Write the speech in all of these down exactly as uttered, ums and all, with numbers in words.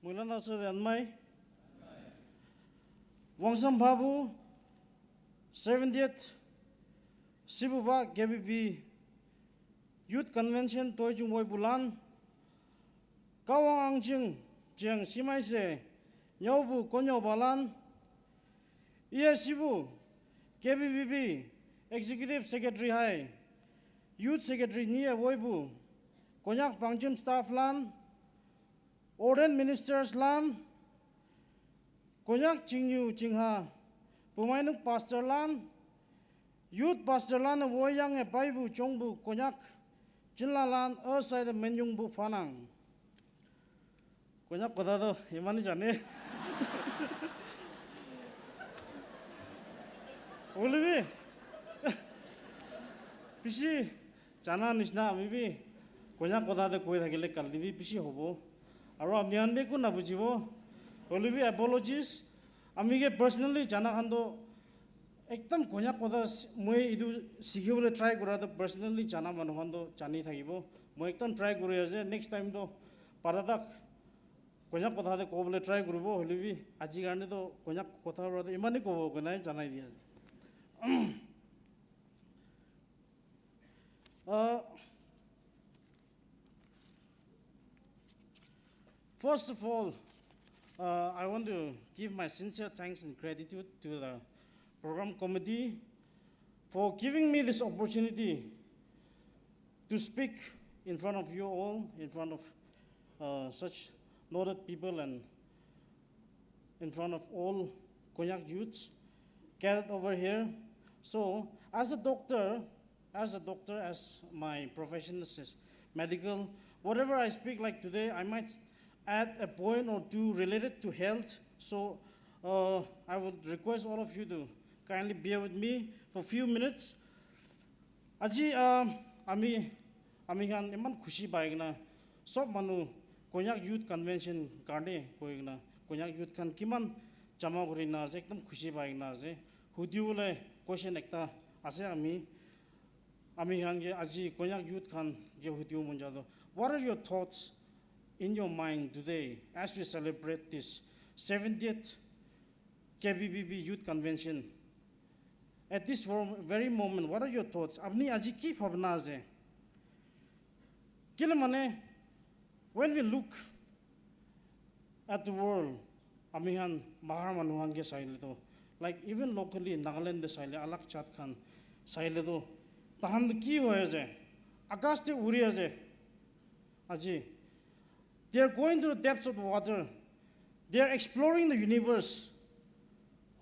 Mulana Sode Anmai, Wangsam Babu, seventieth Sibuba K B B Youth Convention Toijung Woi Bulan, Kawang Angjing Jiang Simaise, Nyobu Konyo Balan, Iya Sibu, K B B B Executive Secretary Hai, Youth Secretary Nia Woibu, Konyak Pangjim Staff Lan, Ordained Ministers Lan, Konyak Chingyu Chingha, Pumainuk Pastor Lan, Youth Pastor Lan Woyang E Paibu Chongbu Konyak, Chinla Lan Ersai Menyungbu Fanang. Konyak kotha toh imani jane. Hoilebi bishi jana nishina ami bi Konyak kotha te koi thakile kalti bi bishi hobo. Aro apni khan bi ekko nabujibo. Hoilebi apologies. Ami ke personally jana khan toh ekdam Konyak kotha s-, moi etu sikhi bole try kura toh personally jana manu khan toh jani thakibo. Moi ekdam try kuri ase, next time toh para tak Konyak kotha te kobole try kuribo, hoilebi aji karne toh Konyak kotha para toh imani kobo koina janai di ase. Uh, first of all, uh, I want to give my sincere thanks and gratitude to the program committee for giving me this opportunity to speak in front of you all, in front of, uh, such noted people and in front of all Konyak youths gathered over here. So, as a doctor, as a doctor, as my profession is medical, whatever I speak like today, I might add a point or two related to health. So, uh, I would request all of you to kindly bear with me for few minutes. Aji, uh, ami, ami khan iman khushi pai kena, sob manu Konyak Youth Convention karne koi kena, Konyak Youth khan kiman jama kuri na ase, ekdam khushi pai kena ase. Hudi bole question ekta ase ami, ami khan ke aji Konyak Youth khan ke hudi mon jado. What are your thoughts in your mind today as we celebrate this seventieth K B B B Youth Convention? At this very moment, what are your thoughts? Apni aji ki bhabna ase? Kile mane, when we look at the world, ami khan bahar manu khan ke saile to, like, even locally Nagaland te saile, alag jat khan saile to, tahan to ki hoi ase? Akash te uri ase. Aji, they are going to the depths of the water. They are exploring the universe.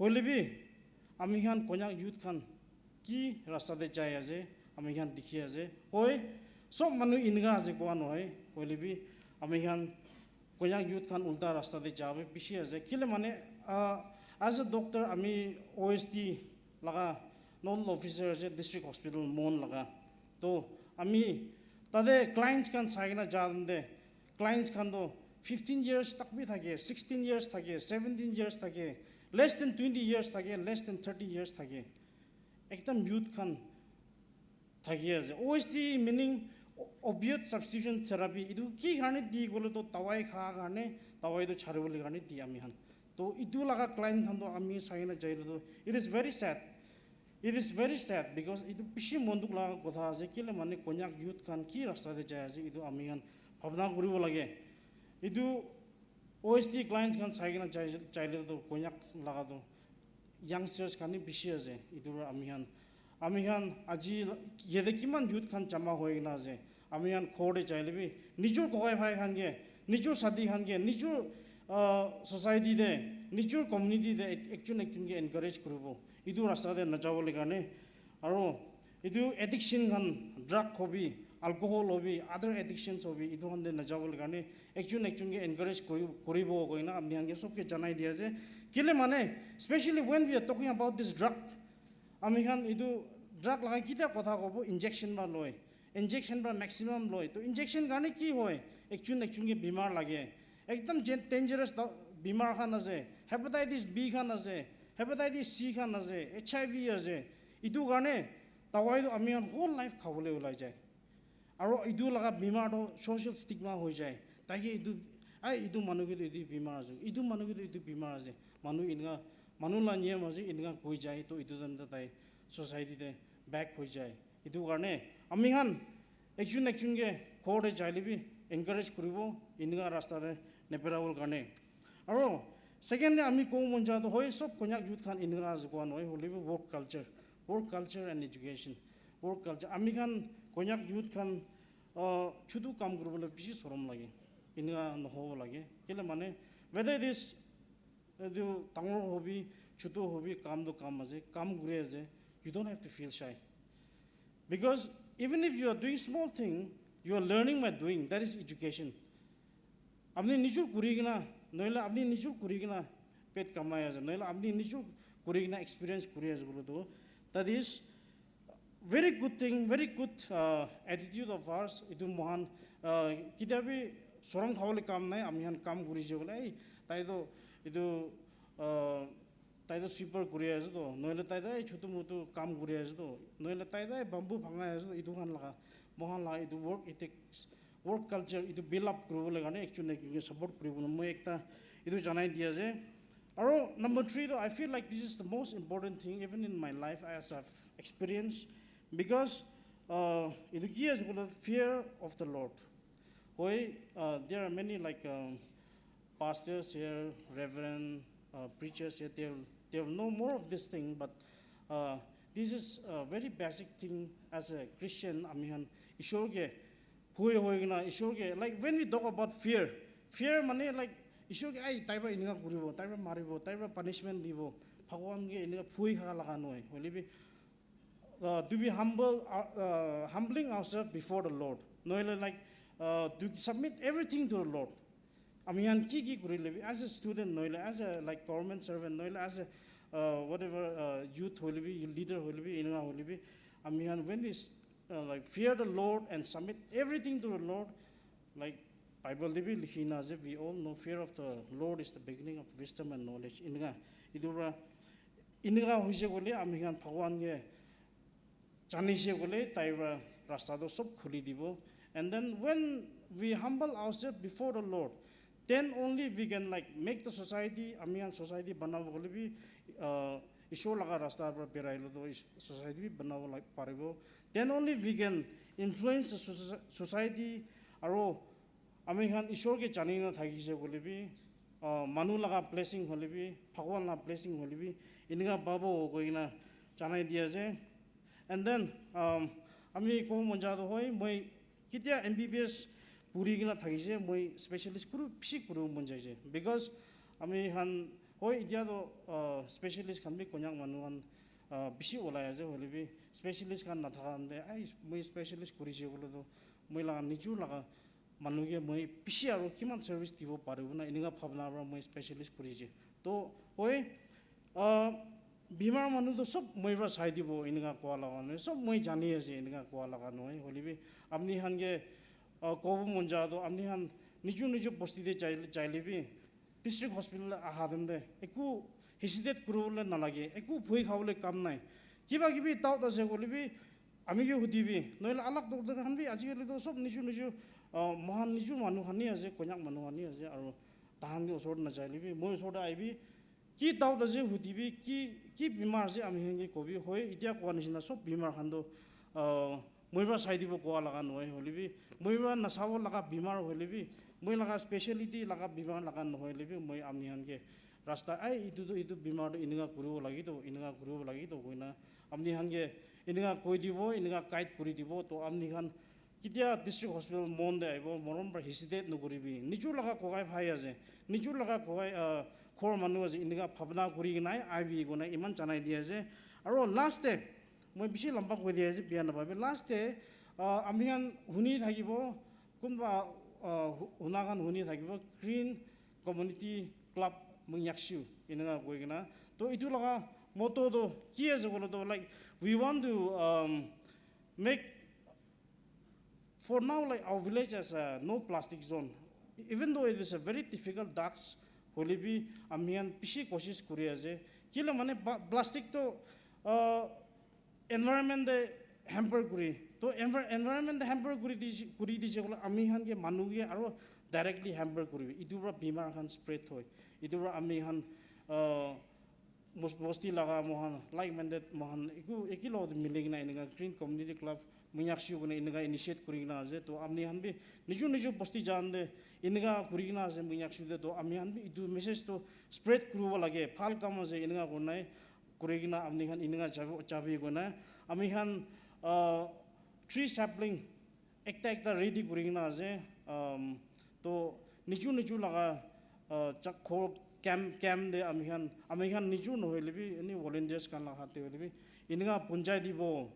Hoile bi, ami khan Konyak youth khan ki rasta te jai ase, ami khan dikhi ase. Hoi, sob manu inga ase koa nohoi. Hoile bi, ami khan Konyak youth khan ulta rasta te ja bi bishi ase. Kile mane, ah, as a doctor, ami O S T laga nodal officer ase, district hospital Mon laga. To ami tate clients khan sai kena ja de, clients khan to fifteen years tak bi thake, sixteen years thake, seventeen years thake, less than twenty years thake, less than thirty years thake. Ekdam youth khan thaki ase. O S T meaning o-, opiate substitution therapy. Itu ki karne di kole to dawai kha karne, dawai to chari bole karne di ami khan. To itu laga client khan to ami sai na jai to, it is very sad. It is very sad because itu bishi mon dukh laga kotha ase, kile mane Konyak youth khan ki rasta te jai ase, itu ami khan bhabna kuribo lage. Itu O S T clients khan sai kena jai, jaile to Konyak laga to youngsters khan ni bishi ase. Itu para ami khan, ami khan aji yate kiman youth khan jama hoi kena ase. Ami khan ghor te jaile bi, nijor kokai bhai khan ke, nijor sati khan ke, nijor, ah, society te, nijor community te ek-, ekjon ekjon ke encourage kuribo. Itu rasta te najabo le karne. Aro itu addiction khan, drug hobi, alcohol hobi, other addictions hobi, itu khan te najabo le karne, ekjon ekjon ke encourage kuri-, kuribo koina ami khan ke sob ke janai dia ase. Kile mane, especially when we are talking about this drug, ami khan itu drug laga kita kotha kobo, injection ba loi. Injection para maximum loi. To injection karne ki hoi? Ekjon ekjon ke bimar lage. Ekdam jen-, dangerous da-, bimar khan ase. Hepatitis B khan ase. Hepatitis C khan ase. H I V ase. Itu karne dawai to ami khan whole life khabole ulai jai. Aro itu laga bimar to social stigma hoi jai. Taiki itu Ai, itu manu ke tu itu bimar ase, itu manu ke tu itu bimar ase. Manu eneka, manu la niyam ase, eneka koi jai, to itu time te tai society te back hoi jai. Itu karne ami khan ekjun ekjun ke ghor te jai le bi encourage kuribo, eneka rasta te neperabole karne. Aro second te ami kobo mon ja to hoi, sob Konyak youth khan eneka ase koa nohoi, hoile bi work culture, work culture and education, work culture. Ami khan Konyak youth khan, uh, chutu kam kuribole bishi sorom lage, eneka nohobo lage. Kile mane, whether it is, etu dangor hobi, chutu hobi, kam to kam ase, kam kuri ase, you don't have to feel shy. Because even if you are doing small thing, you are learning by doing. That is education. Apni nijor kuri kena, nohole apni nijor kuri kena pet kamai ase, nohole apni nijor kuri kena experience kuri ase koile to, that is very good thing, very good, uh, attitude of ours. Itu mohan, uh, ketia bi sorom khabole kam nai, ami khan kam kuri ase koile, "Ei, tai to itu, uh, tai to sweeper kuri ase to, nohole tai to ei chutu mutu kam kuri ase to, nohole tai to ei bamboo bhangai ase to," itu khan laga, mohan laga itu work ethics, work culture itu build up kuribole karne ekjun ekjun ke support kuribole moi ekta itu janai di ase. Aro number three to, I feel like this is the most important thing even in my life as I've experienced, because, uh, itu ki ase koile, fear of the Lord. Hoi, uh, there are many, like, um, pastors here, reverend, uh, preachers here, they will, they will know more of this thing, but, uh, this is a very basic thing as a Christian. Ami khan Ishwar ke bhoi hoi kena, Ishwar ke, like, when we talk about fear, fear mane, like, Ishwar ke, "Ai, tai para eneka kuribo, tai para maribo, tai para punishment dibo," Bhagwan ke eneka bhoi kha laga nohoi. Hoile bi, uh, to be humble, uh, uh, humbling ourselves before the Lord. Nohole, like, uh, to submit everything to the Lord. Ami khan ki ki kurile bi, as a student nohole, as a, like, government servant nohole, as a, uh, whatever, uh, youth hoile bi, leader hoile bi, eneka hoile bi, ami khan when we s-, uh, like, fear the Lord and submit everything to the Lord, like, Bible te bi likhi na ase, "We all know fear of the Lord is the beginning of wisdom and knowledge." Eneka, itu para, eneka hoise koile ami khan Bhagwan ke jani se koile tai para rasta to sob khuli dibo. And then when we humble ourselves before the Lord, then only we can, like, make the society, ami khan society banabo koile bi, uh, Ishwar laga rasta para berai le to is-, society bi banabo, like, paribo. Then only we can influence the soci-, society. Aro ami khan Ishwar ke jani na thakise koile bi, uh, manu laga blessing hoile bi, Bhagwan laga blessing hoile bi, eneka pabo koi kena janai di ase. And then, um, ami kobo mon ja to hoi, moi ketia M B B S puri kena thakise, moi specialist kuru, bishi kuru mon jaise. Because ami khan, hoi, etia to, uh, specialist khan bi Konyak manu khan, uh, bishi olai ase, hoile bi specialist khan nathaka khan te, "Ai, moi specialist kurise," bole to, moi laga nijor laga manu ke moi bishi aro kiman service dibo paribo na, eneka bhabna para moi specialist kurise. To, hoi, ah, bimar manu to sob moi para sai dibo, eneka koa laga nohoi, sob moi jani ase, eneka koa laga nohoi. Hoile bi apni khan ke, ah, kobo mon ja to, apni khan nijor nijor bosti te jai, jaile bi, district hospital aha time te eku hesitate kuribole nalage, eku bhoi khabole kam nai. Kiba kibi doubt ase koile bi ami ke hudibi, nohole alag doctor khan bi ajikali to sob nijor nijor, ah, mohan nijor manu khan hi ase, Konyak manu khan hi ase, aro tahan ke osor te najaile bi, moi osor te ahibi, ki doubt ase hudibi, ki, ki bimar ase ami khan ke kobi. Hoi, etia koa nishina sob bimar khan to, ah, moi para sai dibo koa laga nohoi, hoile bi moi para nasabo laga bimar hoile bi, moi laga speciality laga bimar laga nohoile bi, moi apni khan ke rasta, "Ai, itu to, itu bimar to eneka kuribo lagi to, eneka kuribo lagi to," koina apni khan ke eneka koi dibo, eneka guide kuri dibo. To apni khan ketia district hospital mon te ahibo, morom para hesitate nokuribi. Nijor laga kokai bhai ase, nijor laga kokai, ah, ghor manu ase, eneka bhabna kuri kena ahibi koina eman janai di ase. Aro last te, moi bishi lamba koi di ase, bia napabi. Last te, ah, ami khan huni thakibo, kunba, ah, hu-, huna khan huni thakibo, Green Community Club Mungyakshu, eneka koi kena. To itu laga motto to ki ase koile to, like, we want to, um, make for now, like, our village as a no plastic zone, even though it is a very difficult task, hoile bi ami khan bishi koshish kuri ase. Kile mane ba-, plastic to, uh, environment te hamper kuri. To envir-, environment te hamper kuri di, kuri dise koile ami khan ke manu ke aro directly hamper kuribi, itu pra bimar khan spread hoi. Itu pra ami khan, uh, bosti laga mohan like minded mohan eku eki lo mili kena enika Green Community Club Monyakshu kone enika initiate kuri kena ase. To ami khan bi niju niju bosti jan de enika kuri kena ase Monyakshu de. To ami khan bi itu message to spread kuribo lage, bhal kam ase enika kona kuri kena ami khan enika chabi chabi kona ami khan, uh, tree sapling ekta ekta ready kuri kena ase. Um, to niju niju laga, uh, chak ghor camp camp de ami khan ami khan niju nohoile bi any volunteers khan laga hath de hoile bi enika punjai dibo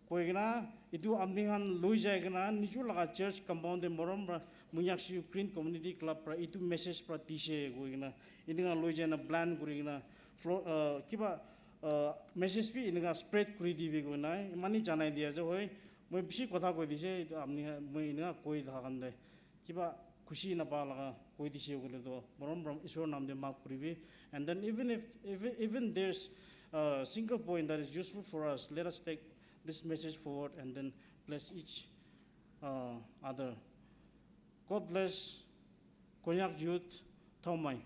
koi kena itu ami khan loi jai kena niju laga church compound de morom pra Monyakshu Green Community Club pra itu message pra dise koi kena enika loi jai na plan kuri kena floor, uh, kiba, uh, message bi enika spread kuri dibi koi na imani janai di ase hoi. Moi bishi kotha koi dise itu ami khan moi enika koi thaka khan de kiba khushi napa laga koi dise koile to morom pra Isor nam de maaf kuribi. And then even if, if even there's a single point that is useful for us, let us take this message forward and then bless each, uh, other. God bless Konyak youth. Thomai.